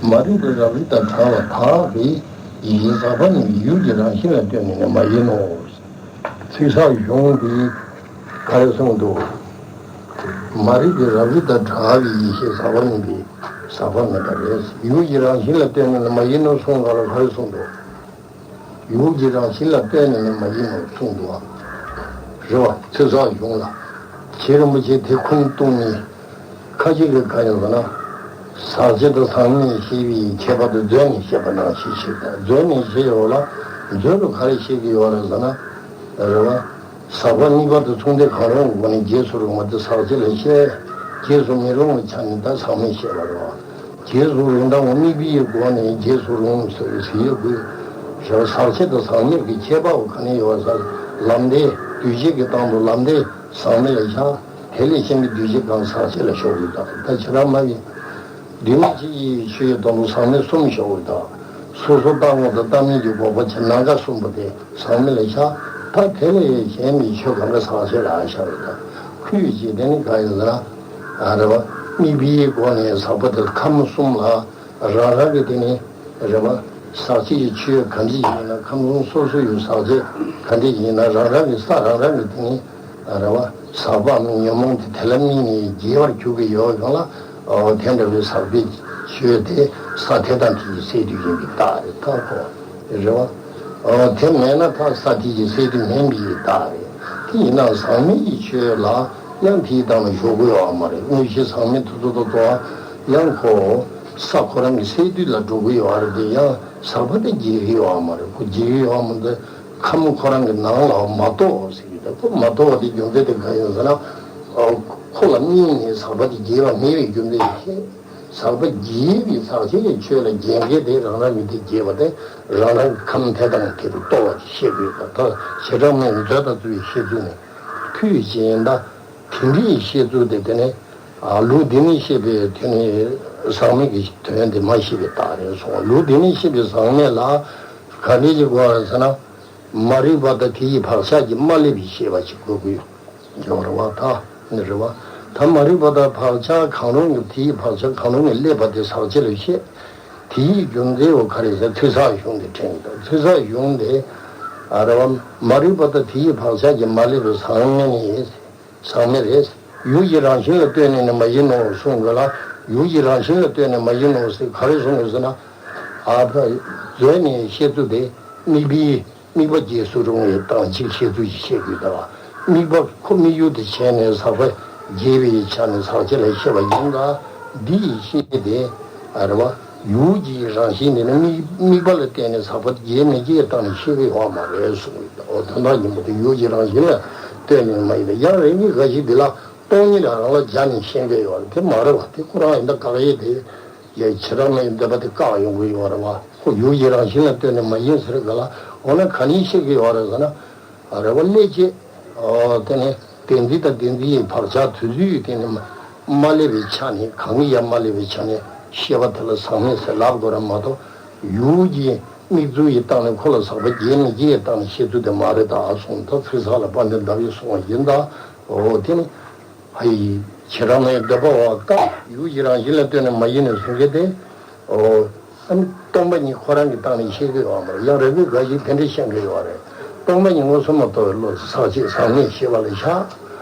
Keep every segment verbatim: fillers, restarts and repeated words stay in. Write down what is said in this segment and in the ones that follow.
མ་རིག་པའི་རབ་རིབ་དང་བྲལ་བ་དག་གི་ཡེ་ཤེས་ཟག་པ་ཉིད་ཀྱི་ཡུལ་གྱི་རང་བཞིན་ལ་ལྟོས་ནས་ནི་མ་ཡིན་ནོ། ཚིག་གསལ་གཞུང་འདི་ག་རེ་གསུངས་འདུག་མ་རིག་པའི་རབ་རིབ་དང་བྲལ་བའི་ཡེ་ཤེས་ཟག་པ་མིན་པས་ཟག་པ་མེད་པ་རེད། ཡུལ་གྱི་རང་བཞིན་ལ་ལྟོས་ནས་ནི་མ་ཡིན་ནོ་གསུངས་པ་ལ་ག་རེ་གསུངས་འདུག་ཡུལ་གྱི་རང་བཞིན་ལ་ལྟོས་ནས་ནི་མ་ཡིན་ནོ་གསུངས་འདུག་བ། རེད་བ། ཚིག་གསལ་གཞུང་ལ། རྗེ་རིན་པོ་ཆེས་དེ་ཁུངས་གཏུགས་ནས། ཁ་ཅིག་གིས་ག་ཡིན་ཟེར་ན། ཟག་བཅས་དང་ཟག་མེད་ཞེས་པའི་ཁྱད་པར་དུ་མཛོད་ནས་བཤད་པ་ནང་བཞིན་ཞིག་དང་། མཛོད་ནས་བཤད་ཡོད་ལ། མཛོད་དུ་ག་རེ་བཤད་ཀྱི་ཡོད་རེད་ཟེར་ན། རེད་བ། ཟག་པ་གཉིས་པ་དང་མཚུངས་ལྡན་གང་རུང་གི་སྒོ་ནས་རྗེས་སུ་རུང་བ་དེ་ཟག་བཅས་ལ་བཤད། རྗེས་སུ་མི་རུང་བའི་ཆ་ནས་ད་ཟག་མེད་བཤད་པ་རེད་བ། རྗེས་སུ་རུང་ད་འོ་དམིགས་པའི་སྒོ་ནས་རྗེས་སུ་རུང་ཟེར་བའི་ཟེར་ཡོད་དགོས། རེད་བ། ཟག་བཅས་དང་ཟག་མེད་ཀྱི་ཁྱད་པར་བ་ག་ནས་ཡོད་ཟེར། ལམ་བདེ་འདུས་བྱས་ཀྱི་སྟེང་དུ་ལམ་བདེ་ཟག་མེད་ལ་བཞག་དེ་ལས་གཞན་གྱི་འདུས་བྱས་གང་ཟག་བཅས་ལ་ཞོག་གི་དང་། ད་བྱེ་བྲག་སྨྲ་བའི་འདུས་མ་བྱས་ཀྱི་ཆོས་ཡོད་དང་ཟག་མེད་གསུམ་ཞོག་གི་དང་། སོ་སོར་བརྟགས་ངོ་དང་བརྟགས་མིན་གྱི་འགོག་པ་བྱེད་ནམ་མཁའ་གསུམ་པོ་དེ་ཟག་མེད་ལ་བཞག་ད་དེ་ལས་གཞན་གྱི་ཆོས་གང་ག་ཟག་བཅས་ལ་བཞག་གི་དང་། ཁུལ་བྱས་དེ་ནི་གང་ཡིན་ཟེར་ན། རེད་བ། དམིགས་པའི་སྒོ་ནས་ཟག་པ་དེ་ཁམས་གསུམ་ལ། རང་རང་གི་དེ་ནི་རེད་བ། ཟག་བཅས་ཀྱི་ཆོས་གང་ཅི་ཡིན་ན་ཁམས་གསུམ་སོ་སོ་ཡི་ཟག་བཅས་གང་ཅི་ཡིན་ན་རང་རང་གི་ས་རང་རང་གི་དེ་ནི་རེད་བ། ཟག་པའམ་ཉོན་མོངས་དེ་དེ་ལ་དམིགས་ནས་རྒྱས་པར་གྱུར་གྱི་ཡོད་ཀྱང་ལ། འོ་དེ་འདྲ་བའི་ཟག་པའི་ཆོས་དེ་ས་དེ་དང་དེ་ཡི་སས་བསྡུས་ཡིན་པའི་རྟགས་རེད། ད་གོ་རེད་བ། འོ་དེ་མེད་ན་ད་ས་དེ་ཡི་སས་བསྡུས་མིན་པའི་རྟགས་རེད། དེ་ཡིན་ན་ཟག་མེད་ཀྱི་ཆོས་ལ། ཡང་དེའི་སྟེང་ལ་ཞོག་གི་ཡོད་མ་རེད། དངོས་གཞི་ཟག་མེད་དུ་ཚོད་དུ་འགྲོ་བ་ཡང་ཁོ་ས་ཁོ་རང་གི་སས་བསྡུས་ལ་འགྲོ་གི་ཡོད་རེད་དེ། ཡང་ཟག་པ་དེ་རྒྱས་ཀྱི་ཡོད་མ་རེད། ཁོ་རྒྱས་ཀྱི་ཡོད་མ་རེད། ཁམས་ཁོ་རང་གི་ནང་ལ་མ་གཏོགས་ཟེར་གྱི་འདུག་ཁོ་མ་གཏོགས་པ་དེ་རྒྱུ་མཚན་དེ་གང་ཡིན་ཟེར་ན། ཁོ་ལ་དམིགས་ནས་ཟག་པ་དེ་རྒྱས་པ་མེད་པའི་རྒྱུ་མཚན་ཞིག་བཤད། ཟག་པ་རྒྱས་པའི་ཟག་བཅས་ཀྱི་ཆོས་ལ་རྒྱས་མཁན་དེ་རང་རང་གི་དེ་རྒྱས་པ་དེ་རང་རང་གི་ཁམས་དེ་དང་དེ་དུ་གཏོགས་པ་ཞིག་བཤད་དགོས་པ། ད་བྱེ་བྲག་སྨྲ་བའི་མཛོད་དང་བཅས་པའི་བཤད་ཚུལ་ནི་ཁུལ་བྱས་ཡིན་ད། དེ་འདྲའི་བཤད་ཚུལ་དེ་དེ་ནི། ལུགས་འདི་ནས་བཤད་པའི་དེ་ནི་ཟག་མེད་ཀྱི་དོན་དེ་མ་བཤད་པའི་རྟགས་རེད་གསུངས། ལུགས་འདི་ནས་བཤད་པའི་ཟག་མེད་ལ་ག་འདྲས་ཀྱི་གོ་བ་ཟེར་ན། མ་རིག་པ་དང་དེ་ཡི་བག་ཆགས་ཀྱིས་མ་བསླད་པའི་ཤེས་པ་ཞིག་དགོས་ཀྱི་ཡོད་རེད་བ། ད་ནི་རེད་བ། ད་མ་རིག་པ་དང་བག་ཆགས་གང་རུང་གི་དེ་ཡི་བག་ཆགས་གང་རུང་གིས་བསླད་པ་དེ་ཟག་བཅས་ལ་བཤད། དེ་ཡི་རྒྱུ་མཚན་འོ་ག་རེ་ཟེར་ཚིག་གསལ་གཞུང་དེ་དྲན་གྱི་འདུག་ཚིག་གསལ་གཞུང་དེ་རེད་བ། མ་རིག་པ་དང་དེ་ཡི་བག་ཆགས་ཀྱིས་མ་བསླད་པའི་ཟག་མེད་ནི། ཟག་མེད་རེད། ཡུལ་གྱི་རང་བཞིན་ལ་ལྟོས་ནས་ནི་མ་ཡིན་ནོ་གསུངས་དགོས་ལ། ཡུལ་གྱི་རང་བཞིན་ལ་ལྟོས་ནས་མ་ཡིན་ནོ་ཟེར་ག་རེ་གསུངས་དགོས་ཟེར་ན། ཨ་ཕ། མཛོད་ནས་བཤད་ཚུལ་དེ་དམིགས་པའི་དམིགས་པ་རྗེས་སུ་རུང་བའི་སྟངས་གཅིག་བཤད་ཚུལ་ཞིག་བཤད་དགོས་ད། དམིགས་པ་ཁོ་དམིགས་ཡུལ་དུ་བྱས་ནས་ཟག་པ་རྒྱས་པའི་ཆ་ནས་ཟག་བཅས་ལ་བཤད་པ་ཡིན་ད། འདི་ཡི་ཤེས་དེ་ཨ་རེད་བ། ཡུལ་གྱི་རང་བཞིན་དེ་ནི་དམིགས་དམིགས་པ་ལ་བརྟེན་ནས་ཟག་པ་རྒྱས་མི་རྒྱས་བཏང་ནས་ཤེས་ཀྱི་ཡོད་མ་རེད་གསུངས་ཡོད། འོ་དོན་དག་ཡིན་པ་དེ་ཡུལ་གྱི་རང་བཞིན་ལ་ལྟོས་ནས་མ་ཡིན་པ་ཡང་རེ་གཉིས་འགའ་ཞིག་འདི་ལ་སྟོང་ཉིད་ལ་རང་ལ་སྦྱར་ནས་ཤེས་ཀྱི་ཡོད་རེད། དེ་མ་རེད་བ། དེ་ཁོ་རང་ཡིན་ད་བཀག་ཡས་དེ་ཡ་བྱེ་བྲག་སྨྲ་བའི་འདོད་པ་དེ་བཀག་ཡོང་གི་ཡོད་རེད་བ། ཁོ་ཡུལ་གྱི་རང་བཞིན་ལ་ལྟོས་ནས་མ་ཡིན་ཟེར་ག་ལ་འོ་ན་ག་ནས་ཤེས་ཀྱི་ཡོད་རེད་ཟེར་ན། རེ་བ་སླད་ཅེས། དེ་ནས་བདེན་འཛིན་དང་བདེན་འཛིན་གྱི་བག་ཆགས་དེ་ཚོའི་དེ་ནི་མ་བསླད་པའི་ཆ་ནས་གང་གིས་ཡང་མ་བསླད་པའི་ཆ་ནས་ཤེས་པ་དེ་ལ་ཟག་མེད་ཟེར་ལབ་དགོས་ར་མ་གཏོགས། ཡུལ་གྱི་དམིགས་ཚུལ་གྱི་སྟེང་ནས་ཁོ་ལ་ཟག་པ་རྒྱས་མི་རྒྱས་སྟེང་ནས་བཤད་ཚུལ་དེ་མ་རེད་ད་གསུངས། ད་ཚིག་གསལ་ལ་དཔལ་ལྡན་ཟླ་བས་གསུངས་པ་ཡིན་ད། འོ་དེ་ནི། ཧ་ཡི། བྱེ་བྲག་སྨྲ་བའི་འདོད་པ་བ་བཀག་ཡུལ་གྱི་རང་བཞིན་ལ་ལྟོས་ནས་མ་ཡིན་ནོ་གསུང་མཁན་དེ། ཨོ། ཨ་ནི་སྟོང་པ་ཉིད་ཁོ་རང་གི་སྟེང་ནས་ཤེས་ཀྱི་ཡོད་མ་རེད། ཡང་རེ་གུས་འགའ་ཞིག་དེ་འདྲ་བཤད་མཁན་ཡོད་རེད། སྟོང་པ་ཉིད་མངོན་སུམ་མ་རྟོགས་པའི་བློ་དེ་ཟག་བཅས་ཟག་མེད་ཤེས་པ་ལ་བཞག་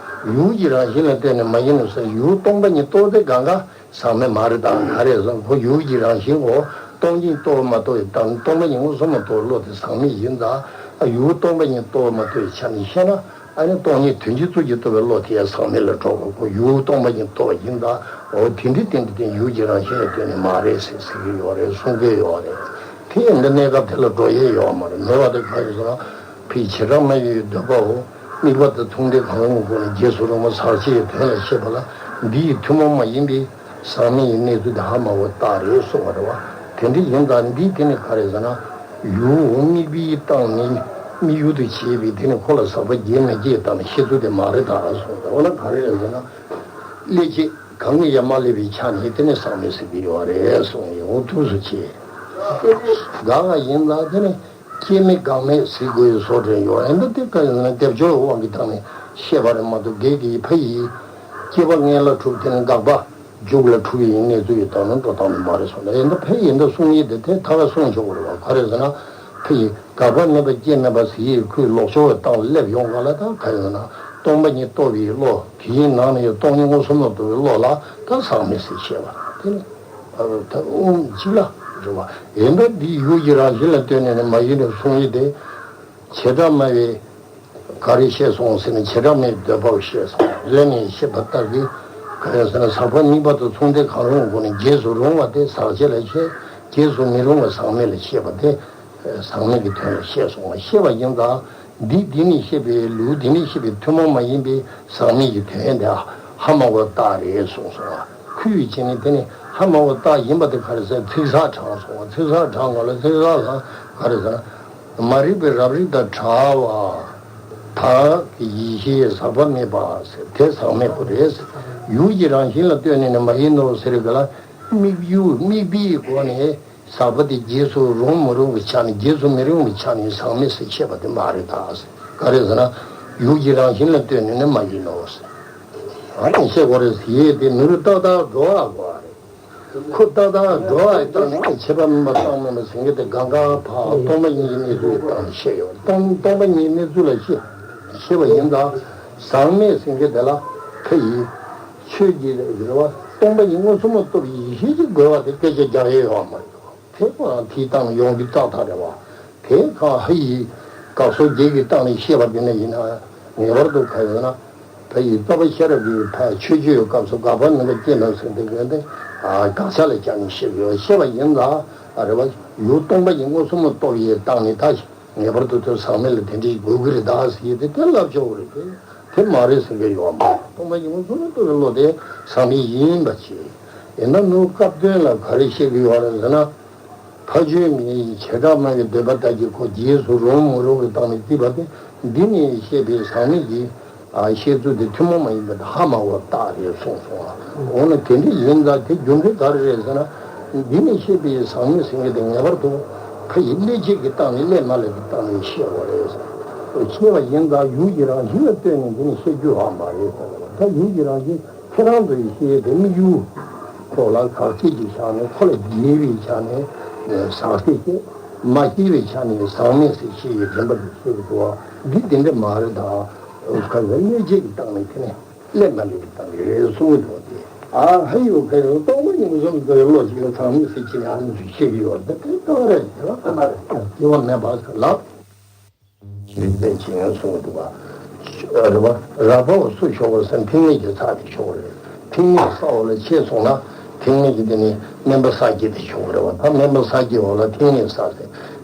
ཡུལ་གྱི་རང་བཞིན་ལ་ལྟོས་ནས་མ་ཡིན་ནོ་ཟེར། ཡུལ་སྟོང་པ་ཉིད་རྟོགས་ཏེ་གང་ག་ཟག་མེད་མ་རེད་དང་ག་རེ་ཟེར། ཁོ་ཡུལ་གྱི་རང་བཞིན་གོ། སྟོང་ཉིད་རྟོགས་པ་མ་རྟོགས་པའི་སྟེང་ནས་སྟོང་པ་ཉིད་མངོན་སུམ་མ་རྟོགས་པའི་བློ་དེ་ཟག་མེད་ཡིན་ཙང་། ཨ་ཡུལ་སྟོང་པ་ཉིད་རྟོགས་པ་མ་རྟོགས་པའི་ཆ་ནས་བཤད་ན། ཨ་ནི་སྟོང་ཉིད་དོན་གྱིས་གཙོ་གྱུར་རྟོགས་པའི་བློ་དེ་ཡང་ཟག་མེད་ལ་འགྲོ་དགོས། ཁོ་ཡུལ་སྟོང་པ་ཉིད་རྟོགས་པ་ཡིན་ཙང་། འོ་དེ་འདྲའི་རྟེན་འབྲེལ་དེ་ཡུལ་གྱི་རང་བཞིན་ལ་ལྟོས་ནས་མ་རེད་ཟེར་ཟེར་གྱི་ཡོད་རེད། གསུང་གི་ཡོད་རེད། དེ་ཡང་འདི་གནས་སྐབས་དེ་ལ་འགྲོ་ཡས་ཡོད་མ་རེད། མེད་པ་དེ་གང་ཡིན་ཟེར་ན། ཕའི་བྱེ་བྲག་སྨྲ་བའི་འདོད་པའོ། དམིགས་པ་དང་མཚུངས་ལྡན་གང་རུང་གི་སྒོ་ནས་རྗེས་སུ་རུང་བ་ཟག་བཅས་ཀྱི་དོན་ལ་བཤད་པ་ལ་འདི་ཡི་ཐུན་མོང་མ་ཡིན་པའི་ཟག་མེད་ཀྱི་གནས་ཚུལ་དེ་ཧ་མ་གོ་རྟགས་རེད་གསུངས་པ་རེད་བ། དེ་འདྲ་ཡིན་ཙང་འདི་དེ་ནི་ག་རེ་ཟེར་ན། ཡུལ་དམིགས་པའི་སྟེང་ནས་དམིགས་ཡུལ་དུ་བྱས་པའི་དེ་ནི་ཁོ་ལ་ཟག་པ་རྒྱས་མི་རྒྱས་སྟེང་ནས་བཤད་ཚུལ་དེ་མ་རེད་ད་གསུངས་པ་རེད་བ། འོ་ན་ག་རེ་རེད་ཟེར་ན། སླད་ཅེས་གང་གིས་ཡང་མ་བསླད་པའི་ཆ་ནས་དེ་ནི་ཟག་མེད་ཟེར་གྱི་ཡོད་རེད་གསུངས་ཡོད། འོ་ཐུགས་སུ་ཆེ། གང་ལ་ཡིན་ལ་དེ་ནི། སྐྱེ་མེད་འགག་མེད་ཟེར་དགོས་ཡོད་བཟོ་འདྲ་ཡོད། ཨེ་འདི་དེ་ག་ཡིན་ན་སྡེབ་སྦྱོར་དབང་གི་སྟེང་ནས་བཤད་པ་རེད་མ་གཏོགས་སྒེར་གྱི་ཕ་ཡི་སྐྱེ་བ་ལྔ་ལ་གྲུབ་དེ་ནི་འགག་པ་ མཇུག་ལ་འཁྲུལ་བའི་གནས་ཚུལ་ཡི་དོན་ནི་འགྲོ་སྟངས་ནི་མ་རེད་གསུངས་ལ། ཡིན་ད་ཕ་ཡིན་ད་གསུང་ཡིག་དེ་དེ་ད་ག་གསུང་ཆོག་གི་རེད་བ། ག་རེ་ཟེར་ན། ཕ་ཡི་འགག་པ་མེད་པ་སྐྱེ་མེད་པ་ཟེར་ཡིག་ཁོས་ལོག་ཕྱོགས་ཀྱི་སྟེང་ལ་སླེབས་ཡོང་ག་ལ། ད་ག་རེ་ཟེར་ན། སྟོང་པ་ཉིད་རྟོགས་པའི་བློ་དེའི་ནང་ནས་སྟོང་ཉིད་མངོན་སུམ་དུ་རྟོགས་པའི་བློ་ལ་ད་ཟག་མེད་ཟེར་བཤད་པ་དེ་ནི། ད་དབུ་མ་གཅིག་ལ་རེད་བ། ཡིན་ད་འདི་ཡུལ་གྱི་རང་བཞིན་ལ་ལྟོས་ནས་ནི་མ་ཡིན་ནོ་གསུང་ཡིག་དེ། བྱེ་བྲག་སྨྲ་བས་ག་རེ་བཤད་སོང་ཟེར་ན། བྱེ་བྲག་སྨྲ་བའི་འདོད་པ་བཤད་སོང་། ལན་ནི་བཤད་པ་ལྟར་གྱི་ག་རེ་ཟེར་ན། ཟག་པ་གཉིས་པ་དང་མཚུངས་ལྡན་གང་རུང་གི་སྒོ་ནས་རྗེས་སུ་རུང་བ་དེ་ཟག་བཅས་ལ་བཤད། རྗེས་སུ་མི་རུང་བ་ཟག་མེད་ལ་བཤད་པ་དེ་ཟག་མེད་ཀྱི་དོན་ལ་བཤད་སོང་བ་བཤད་པ་ཡིན་ཙང་། འདི་འདི་ནས་བཤད་པའི་ལུགས་འདི་ནས་བཤད་པའི་ཐུན་མོང་མ་ཡིན་པའི་ཟག་མེད་ཀྱི་དོན་དེ་ཧ་མ་གོ་རྟགས་རེད་གསུངས་སོང་བ། ཁུལ་བྱས་ནས་དེ་ནི་ཧ་མ་གོ་རྟགས་ཡིན་པ་དེ་ག་རེ་ཟེར། ཚིག་ཟག་དྲངས་སོང་བ། ཚིག་ཟག་དྲངས་གོ་ལ། ཚིག་ཟག་ལ་ག་རེ་ཟེར་ན། མ་རིག་པའི་རབ་རིབ་དང་བྲལ་བ། དག་གི་ཡེ་ཤེས་ཟག་པ་མེད་པ་ཟེར། དེ་ཟག་མེད་པོ་རེད་ཟེར། ཡུལ་གྱི་རང་བཞིན་ལ་ལྟོས་ནས་ནི་མ་ཡིན་ནོ་ཟེར་ག་ལ། དམིགས་ཡུལ་དམིགས་པའི་སྒོ་ནས་ཟག་པ་དེ་རྗེས་སུ་རུང་མི་རུང་གི་ཆ་ནས། རྗེས་སུ་མི་རུང་གི་ཆ་ནས་ཟག་མེད་ཟེར་བཤད་པ་དེ་མ་རེད་ད་ཟེར། ག་རེ་ཟེར་ན། ཡུལ་གྱི་རང་བཞིན་ལ་ལྟོས་ནས་ནི་མ་ཡིན་ནོ་ཟེར། ཨ་ནི་བཤད་དགོས་རེད་ཟེར། ཡེ་དེ་མི་རུང་ཏག་ཏག་འགྲོ་བ་དགོས་པ་རེད། ཁོ་ཏག་ཏག་འགྲོ་བ་ཡི་སྟེང་ནས་ཁྱད་པར་མེད་པ་རྟག་མེད་པ་ཟེར་མཁན་དེ་གང་ག་ཕར་སྟོང་པ་ཉིད་ཀྱི་གནས་ཚུལ་གྱི་སྟེང་ནས་བཤད་ཡོད། སྟོང་སྟོང་པ་ཉིད་གནས་ཚུལ་ལ་བཤད་བཤད་པ་ཡིན་ཙང་། ཟག་མེད་ཟེར་མཁན་དེ་ལ་ཕ་ཡི་ཆོས་ཀྱི་རེད་བ། སྟོང་པ་ཉིད་མངོན་སུམ་ལ་རྟོགས་པའི་ཡེ་ཤེས་ཀྱི་དགོས་པ་དེ་སྐད་ཆ་རྒྱག་ཡས་ཡོད་མ་རེད། དེ་ཁོ་རང་དེའི་སྟེང་ནས་ཡོང་རྒྱུ་ཏག་ཏག་རེད་བ། དེ་གང་ཧ་ཡི་སྐབས་སོ་བརྒྱད་ཀྱི་སྟེང་ནས་བཤད་པ་དེ་ནས་ཡིན་ན་ངེས་པར་དུ་ག་ཡོད་ན། ཕ་ཡི་རྟོགས་པ་ཤེས་རབ་ཀྱི་ཕ་ཆོས་སྤྱོད་ཡོད་སྐབས་སུ་དགག་པ་མིན་པ་སྐྱེས་ནས་ཟེར་དེ་གན་དེ་དགག་བྱ་ལ་བྱ་ནས་བཤད་ཡོད། བཤད་པ་ཡིན་ལ་རེད་བ། ཡུལ་སྟོང་པ་ཉིད་མངོན་སུམ་ལ་རྟོགས་པའི་སྟེང་ནས་ད་ངེས་པར་དུ་དེ་ཟག་མེད་ལ་དེ་འདྲའི་དགོས་ཀྱི་རེད་ད་ཟེར་ཡས་དེ་དེ་ལབ་ཆོག་གི་རེད་དེ། དེ་མ་རེད་ཟེར་མཁན་ཡོད་མ་རེད། སྟོང་པ་ཉིད་མངོན་སུམ་ལ་རྟོགས་པའི་བློ་དེ་ཟག་མེད་ཡིན་པ་བྱས། ཡིན་ན་ནུ་སྐབས་དོན་ལ་ག་རེ་བཤད་ཀྱི་ཡོད་རེད་ཟེར་ན། ཕ་ཆོས་མིན་བྱེ་བྲག་སྨྲ་བའི་འདོད་པ་ལྟར་གྱི་ཁོ་རྗེས་སུ་རུང་མི་རུང་གི་སྟེང་ནས་བརྩིས་པ་དེ། འདི་ནས་བཤད་པའི་ཟག་མེད་ཀྱི་བཤད་ཚུལ་དེ་ཐུན་མོང་མ་ཡིན་པ་དེ་ཧ་མ་གོ་རྟགས་རེད་གསུངས་སོང་བ། འོ་ན་དེ་འདྲ་ཡིན་ཙང་དེ་རྒྱུ་མཚན་ག་རེ་རེད་ཟེར་ན། འདི་ནས་བཤད་པའི་ཟག་མེད་ཟེར་མཁན་དེ་ངེས་པར་དུ་ཕ་ཡི་སླད་བྱེད་ཀྱི་སྟེང་ནས་སླད་མ་སླད་ཀྱི་སྟེང་ནས་བཤད་དགོས་རེད་ཟེར། བཤད་པ་ཡིན་ཙང་ཡུལ་གྱི་རང་བཞིན་ལ་ལྟོས་ནས་འདི་ནས་བཤད་རྒྱུ་ཧ་མ་རེད་ཟེར་བ། ད་ཡུལ་གྱི་རང་བཞིན་ཁྱེད་རང་ཚོ་ཡི་ཤེས་དེ་དམིགས་ཡུལ་ཁོ་ལ་ཁག་ཆེ་གི་ཆ་ནས། ཁོ་ལ་རྒྱས་པའི་ཆ་ནས་ཟག་ཟེར་བཤད། མ་སྐྱེས་པའི་ཆ་ནས་ཟག་མེད་ཟེར་བཤད་ཡི་རིམ་པ་དེ་བཤད་ཀྱི་འདུག་བ། འདི་དེ་འདྲ་མ་རེད་ད། ཁ་ཟས་གནོད་བྱེད་ཀྱི་སྟེང་ནས་དེ་ནས་སླད་མ་སླད་ཀྱི་སྟེང་ནས་རེད་གསུང་གི་འདུག་སྟེ། ཨ་ཧ་ཡོད་ཁ་ཡོད་སྟོང་པ་ཉིད་མངོན་སུམ་དུ་བློ་ཅིག་ལ་ཟག་མེད་ཟེར་གྱི་ནས་ཨ་ནི་ཚོས་བཤད་ཀྱི་ཡོད་རེད། ད་དེ་གང་རེད་ཟེར་ན། ཨ་མ་རེད། སྐྱེ་བ་མེད་པ་ཟེར་ལབ། རིགས་པས་ཅི་ཡང་གསུངས་འདུག་པ། རེད་པ། རགས་པའོ་སུ་ཞོག་པ་ཟེར་ན་ཐིག་ལེ་གི་ས་དེ་ཞོག་རེད། ཐིག་ལེ་ས་འོག་ལ་ཆས་སོང་ན། ཐིག་ལེ་གི་དེ་ནི་དམན་པ་ས་བརྒྱད་དེ་ཞོག་རེད་པ། ད་དམན་པ་ས་བརྒྱད་འོག་ལ་ཐིག་ལེ་ས་ཟེར།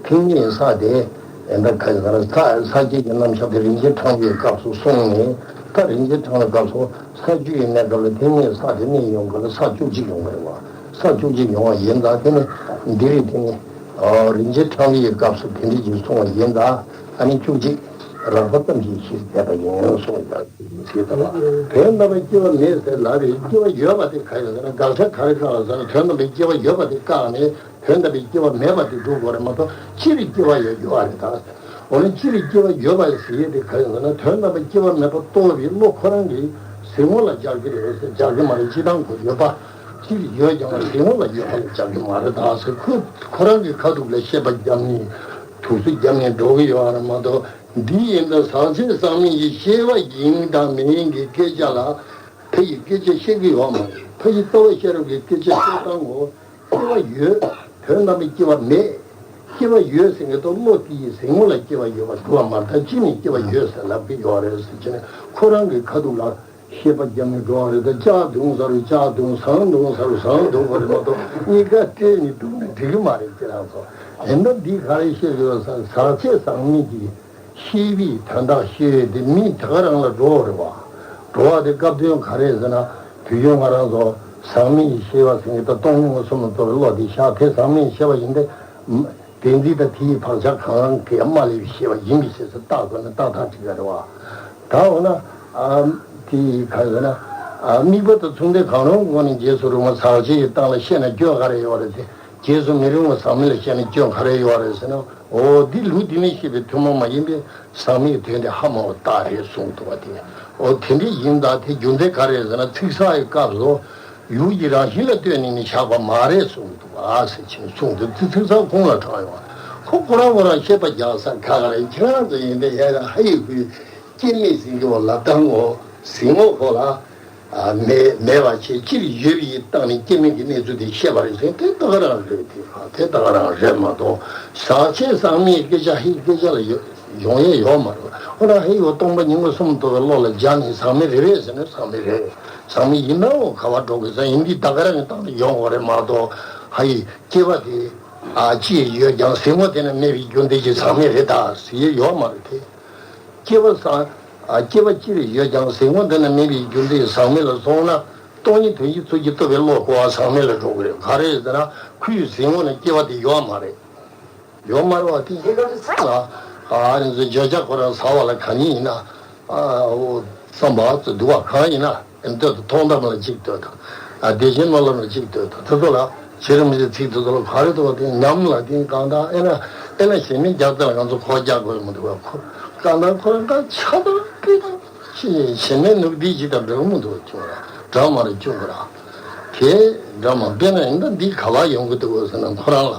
ཐིག་ལེ་ས་དེ་ཨེ་འདྲ་ག་ཟེར་ས་ས་བརྒྱད་ཀྱི་རྣམ་གཞག་དེ་རིན་ཆེན་ཕྲེང་བའི་སྐབས་སུ་སོང་ནས། ད་རིན་ཆེན་ཕྲེང་བའི་སྐབས་སུ་ས་བཅུ་ཡི་གནས་སྐབས་ལ་ཐིག་ལེ་ས་དེ་གནས་ཡོང་གི་ལ་ས་བཅུ་གཅིག་ཡོང་གི་རེད་པ། ས་བཅུ་གཅིག་ཡོང་བ་ཡིན་ཙང་དེ་ནི་འདི་རེད། དེ་ནི་རིན་ཆེན་ཕྲེང་བའི་སྐབས་སུ་དེ་འདྲ་ཞིག་གསུངས་པ་ཡིན་ཙང་། ཨ་ནི་བཅུ་གཅིག་རགས་པ་ཙམ་ཞིག་གཞིར་བྱས་པ་ཡིན་གསུངས་ཀྱང་ཞེས་དང་། དོན་དམ་པའི་སྐྱེ་བ་མེད་ཟེར་ལབ་པའི་སྐྱེ་བ་ཡོད་པ་དེ་ག་ཡིན་ཟེར་ན། དགག་བྱ་ག་རེ་བཀག་ལ་ཟེར་ན། དོན་དམ་པའི་སྐྱེ་བ་ཡོད་པ་དེ་བཀག་ནས་དོན་དམ་པའི་སྐྱེ་བ་མེད་པ་དེ་སྒྲུབ་དགོས་རེད་མ་གཏོགས། སྤྱིར་སྐྱེ་བ་ཡོད་ཡོད་པ་རེད་ད། འོ་ན་སྤྱིར་སྐྱེ་བ་ཡོད་པ་ཟེར་ཡས་དེ་ག་ཡིན་ཟེར་ན། དོན་དམ་པའི་སྐྱེ་བ་མེད་པ་རྟོགས་པའི་བློ་ཁོ་རང་གི་གཟིགས་ངོ་ལ་སྦྱར་གྱི་རེད་ཟེར། སྦྱར་གྱི་མ་རེད། སྤྱིར་བཏང་ཁོ་ཡོད་པ། སྤྱིར་ཡོད་ཀྱང་གཟིགས་ངོ་ལ་ཡོད་པ་ལ་སྦྱར་གྱི་མ་རེད་ད་ཟེར། ཁོ་ཁོ་རང་གི་ཁ་ཐུག་ལ་བཤད་པ་བརྒྱབ་ནས་དུག་སེལ་བརྒྱབ་ནས་འགྲོ་གི་ཡོད་རེད་མ་གཏོགས། འདི་ཡིན་ད་ཟག་བཅས་ཟག་མེད་ཀྱི་ཤེས་པ་ཡིན་དང་མིན་གྱི་སྐད་ཆ་ལ་ཕ་ཡི་སྐད་ཆ་བཤད་ཀྱི་ཡོད་མ་རེད། ཕ་ཡི་རྟོགས་པ་ཤེས་རབ་ཀྱི་སྐད་ཆ་བཤད་སྟངས་ངོ་། སྐྱེ་བ་ཡོད། དོན་དམ་པའི་སྐྱེ་བ་མེད། སྐྱེ་བ་ཡོད་ཟེར་མཁན་དེ་བློ་དེ་ཡི་གཟིགས་ངོ་ལ་སྐྱེ་བ་ཡོད་པ་སྒྲུབ་པ་མ་རེད། ད་གཅིག་ནས་སྐྱེ་བ་ཡོད་ཟེར་ལབ་ཀྱི་ཡོད་རེད་ཟེར་བྱས་ནས་ཁོ་རང་གི་ཁ་ཐུག་ལ་བཤད་པ་བརྒྱབ་ནས་འགྲོ་བ་རེད། ད་ལྕགས་བརྡུངས་ས་རུ་ལྕགས་བརྡུངས། ཟངས་བརྡུངས་ས་རུ་ཟངས་བརྡུངས་པ་རེད་མ་གཏོགས། གཉིས་ཀ་སྤྲད་ནས་བརྡུངས་ནས་འགྲིག་གི་མ་རེད། ཁྱེད་རང་ཚོ། ཡིན་ན་འདི་ག་རེ་བཤད་ཀྱི་ཡོད་ཟེར་ན། ཟག་བཅས་ཟག་མེད་ཀྱི་ཤེས་པའི་དོན་དག་ཤེས་ཡས་དེ་མི་དེ་ག་རང་ལ་འགྲོ་བ་རེད་བ། འགྲོ་བ་དེ་སྐབས་དོན་ག་རེ་ཟེར་ན། དུས་རྒྱུན་ང་རང་ཚོ་ཟག་མེད་ཀྱི་ཤེས་པ་ཟེར་མཁན་དེ་སྟོང་ཉིད་མངོན་སུམ་ལ་རྟོགས་པའི་བློ་དེ་བཞག་དེ་ཟག་མེད་ཀྱི་ཤེས་པ་ཡིན་ཏེ། བདེན་འཛིན་དང་དེ་ཡི་བག་ཆགས་གང་རུང་གིས་མ་བསླད་པའི་ཤེས་པ་ཡིན་པའི་ཕྱིར་ཟེར་བཏགས་དགོས་ན་ཏག་ཏག་འགྲིག་གི་རེད་བ། ད་འོ་ན། ཨ། དེ་ག་རེ་ཟེར་ན། ཨ། དམིགས་པ་དང་མཚུངས་ལྡན་གང་རུང་གི་སྒོ་ནས་རྗེས་སུ་རུང་བ་ཟག་བཅས་ཀྱི་སྟེང་ལ་བཤད་ན་སྐྱོན་ག་རེ་ཡོད་རེད་དེ། རྗེས་སུ་མི་རུང་བ་ཟག་མེད་ལ་བཤད་ན་སྐྱོན་ག་རེ་ཡོད་རེད་ཟེར་ན། འོ་འདི་ལུགས་འདི་ནས་བཤད་པའི་ཐུན་མོང་མ་ཡིན་པའི་ཟག་མེད་ཀྱི་དོན་དེ་ཧ་མ་གོ་རྟགས་རེད་གསུངས་འདུག་བ་དེ། འོ་དེ་འདྲ་ཡིན་ད། དེ་རྒྱུ་མཚན་ག་རེ་ཟེར་ན། ཚིག་ཟག་གི་སྐབས་སུ། ཡུལ་གྱི་རང་བཞིན་ལ་ལྟོས་ནས་ནི་བཞག་པ་མ་རེད་གསུངས་འདུག་ཨ་ཟེར་ཕྱིན་གསུངས་འདུག་དེ་ཚིག་ཚང་ཁོང་ལ་དྲངས་ཡོང་། ཁོ་ཁོ་རང་ཁོ་རང་བཤད་པ་རྒྱག་ས་ག་ག་རེད། ཁྱེད་རང་ཚོ་ཡིན་དེ་ཡ་ཡ་ཧ་ཡི་གུའི་སྐྱེ་མེད་ཟེར་གྱི་བ་ལ་བཏང་ངོ་ཟེར་ངོ་ཁོ་ལ། ཨ་མེད་མེད་པ་ཆེ་སྤྱིར་ཡོད་པའི་སྟེང་ནས་སྐྱེ་མེད་ཀྱི་གནས་ཚུལ་དེ་བཤད་པ་རེད་ཟེར་དེ་ད་ག་རང་རེད། དེ་ཨ་དེ་ད་ག་རང་རེད་མ་གཏོགས་ཟག་བཅས་ཟག་མེད་སྐད་ཆ་ཧེ་སྐད་ཆ་ལ་ཡོད་ཡོང་ཡས་ཡོད་མ་རེད། ཁོ་རང་ཧེ་ཡོད་སྟོང་པ་ཉིད་མངོན་སུམ་དུ་བློ་ལ་སྦྱར་ནས་ཟག་མེད་རེད་རེད་ཟེར་ན་ཟག་མེད་རེད། ཟག་མེད་ཡིན་ནའང་ག་བ་འགྲོ་དགོས་ས་ཡིན་འདི་ད་ག་རང་གི་སྟེང་ནས་ཡོང་བ་རེད་མ་གཏོགས་ཧ་ཡི་སྐྱེ་བ་དེ་ཨ་ཅི་ཡོད་ཀྱང་ཟེར་ངོ་དེ་ན་མེད་པའི་རྒྱུ་འདི་ཅི་ཟག་མེད་རེད་ད་ཟེར་ཡས་ཡོད་མ་རེད་དེ། སྐྱེ་བ་ཟག་ཨ་སྐྱེ་བ་སྤྱིར་ཡོད་ཀྱང་ཟེར་ངོ་འདི་ན་མེད་པའི་རྒྱུ་འདི་ཟག་མེད་ལ་སོང་ན་སྟོང་ཉིད་དོན་བཞི་ཚུལ་གྱིས་རྟོགས་པའི་བློ་གོ་བ་ཟག་མེད་ལ་འགྲོ་གི་རེད། ག་རེ་ཟེར་ན་ཁོའི་ཟེར་ངོ་ན་སྐྱེ་བ་དེ་ཡོད་མ་རེད། ཡོད་མ་རེད་བ་དེ་ལ་ཨ་རེ་ཚོ་བརྗོད་བྱ་ཁོ་རང་ཟག་པ་ལ་གང་ཡིན་ན་ཨ་འོ་བསམ་པ་ཚོ་འདུག་བ་གང་ཡིན་ན་ཨེམ་ལྟོས་དང་མཐོང་ལམ་ལ་གཅིག་ལྟོས་དང་ཨ་བདེ་ཆེན་སྨོན་ལམ་ལ་གཅིག་ལྟོས་དང་དེ་ཚོ་ལ་བྱེད་རིམ་གྱི་ཚིག་དེ་ཚོ་ལ་ག་རེ་འདུག་བ་དེ་ཉམས་ལ་དེ་གང་ལྟར་ཨེ་ན་ཨེ་ན་ཞེ་མེད་རྒྱག་ཙམ་ལ་ང་ཚོ་གོ་རྒྱག་དགོས་མི་འདུག་བ་ཁོ་གང་ལྟར་ཁོ་རང་ག་ཆ་དང་སྤུས་དང་ཞེ་མེད་ནུབ་བསྡད་ཅིག་དང་འདྲ་མི་འདུག་ཅུང་ར་འདྲ་མ་རེད་ཅུང་ར་དེ་འདྲ་མ་དཔེར་ན་ཡིན་ད་འདི་ག་ལ་ཡོང་གི་འདུག་ཟེར་ན་ཁོ་རང་ལ།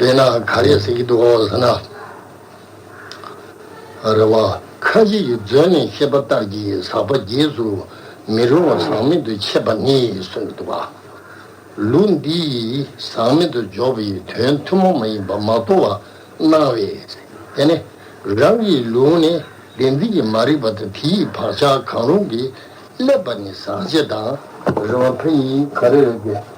དེས་ན་ག་རེ་ཟེར་གྱི་འདུག་གོ་ཟེར་ན། རེ་བ། ཁ་ཅིག་གིས་མཛོད་ནས་བཤད་པ་ལྟར་གྱི་ཟག་པ་རྗེས་སུ་མི་རུང་བ་ཟག་མེད་དུ་འཆད་པ་ནི་གསུངས་འདུག་པ། ལུགས་འདི་ཡིས་ཟག་མེད་དུ་འཇོག་པའི་དོན་ཐུན་མོང་མ་ཡིན་པ་མ་རྟོགས་པར་སྣང་བས། དེ་ནི་རང་གི་ལུགས་ནི་བདེན་འཛིན་གྱི་མ་རིག་པ་དང་དེའི་བག་ཆགས་གང་རུང་གིས་བསླད་པ་ནི་ཟག་བཅས་དང་། རེ་བ་ཕ་ཡིས་ག་རེ་རེད་ཀྱི།